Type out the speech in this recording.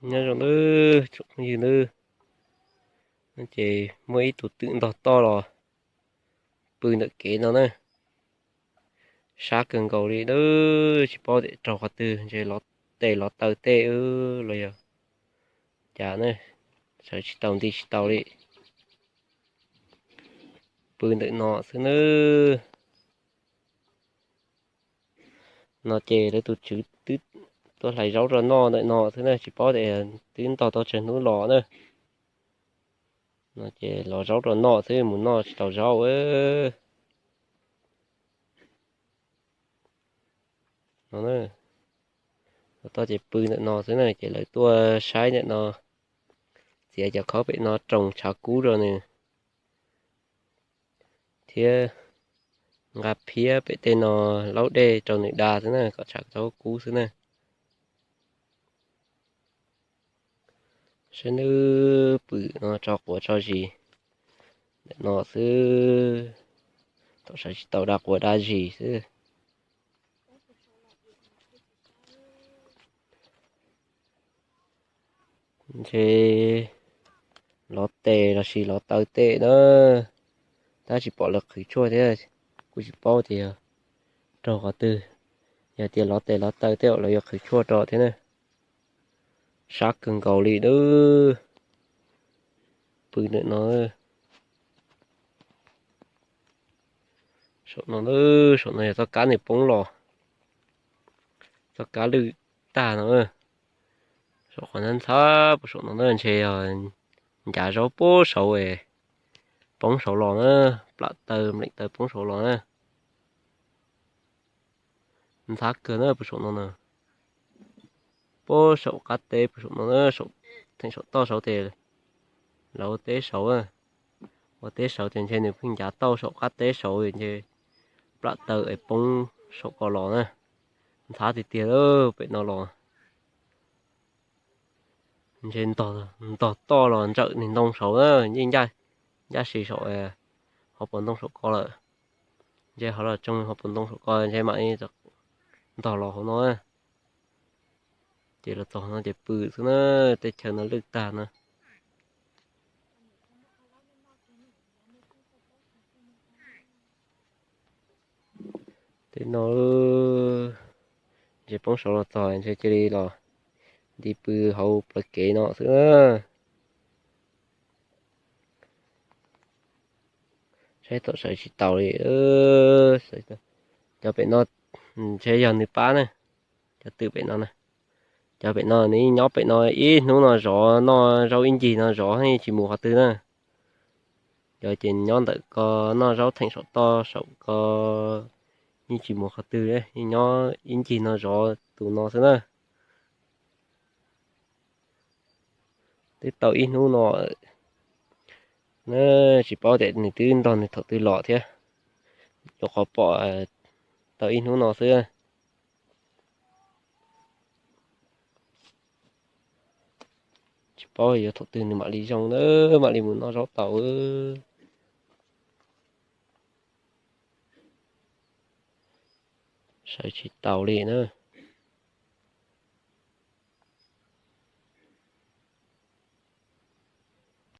Nyob zoo nawb tsoom phooj ywg nawb. Ces muaj ib tug twm ntog toj los pw ntawm kev no na. Sab kawg nkaus li nawb, tsis paub tias raug qhov twg, ntshe lov tes lov taw tej los yog cas na, sawv tsis taus nti tsis taus li. Pw ntawm no xwb nawb. No ces lawv tus tswv twb tuaj hlais zaub rau noj ntawm no xwb na, tsis paub tias twb ntog tau tsawg hnub los na. No ces los zaub rau noj xwb, mus noj tsis tau zaub. No, toj ces pw ntawm no xwb na, ces lawv tuaj saib ntawm no, txiav cov khob pem no roos tshav kub rau nws thiab nqa phiab pem tej no laub dej rau nws da xwb na, kom tshav txhob kub xwb na. Saib nws pw no tso quav tso zis ntawm no xwb, thaum sawv tsis tau da quav da zis xwb. Ntshe lov tes los sis lov taw tej na, tab tsis pom lawv qhwv tshuaj thiab, kuj tsis paub tias yog raug qhov twg. Yog tias lov tes lov taw tej lawv yuav qhwv tshuaj rau thiab na. Sab kawg nkaus li nawb. Pw ntawm no. Saum no, saum no yog txoj kab nws poob los, txoj kab lwj tag no. Saum qhov ntxhab ntxhab puag saum no na, ntshe yog ncav zaub puag saud es poob saud los na, plam taw npleem taw poob saud los na. Ntxhab kawg na puag saum no na. Puag saum qab teb puag saum no na, theem saum toj saud ces lawv ua teb saud, ua teb saud ces ntshe nws pheej ncav tauj saum qab teb saud ntshe plam taw es poob saum ko los na. Ntxhab tiag tiag pem no los. Ntshe ntog toj los ntsawm niag ntoo saud na, yeej ncaj si saum hauv paus ntoo saum ko lawm. Ntshe ho los tsoo hauv paus ntoo saum ko ntshe mam li ntog los hauv no. Ces los txog no ces pw xwb na, tej chaw no lwj tag na. Tej no ntshe poob saud los txog ntshe cia li los nti pw hauv plawv kev no xwb na. Saib thaum sawv tsis taus li. Cov pem no ntshe yog nws pab na, cov twm pem no na. Cov pem no nws yeej nyob pem no ib hnub no zov noj zaub ib ncig no zov yeej tsis mus qhov twg na. Cov ces nyob ntawm ko noj zaub theem saum toj saum ko yeej tsis mus qhov twg, yeej nyob ib ncig no zov tus no xwb na. Twb tau ib hnub no na, tsis paub tias nws twb ntog nws thaum twg los thiab. Nyuam qhuav pom tau ib hnub no xwb. Tsis paub yuav thaum twg nws mam li zoo na, mam li mus noj zaub tau. Sawv tsis taus li na.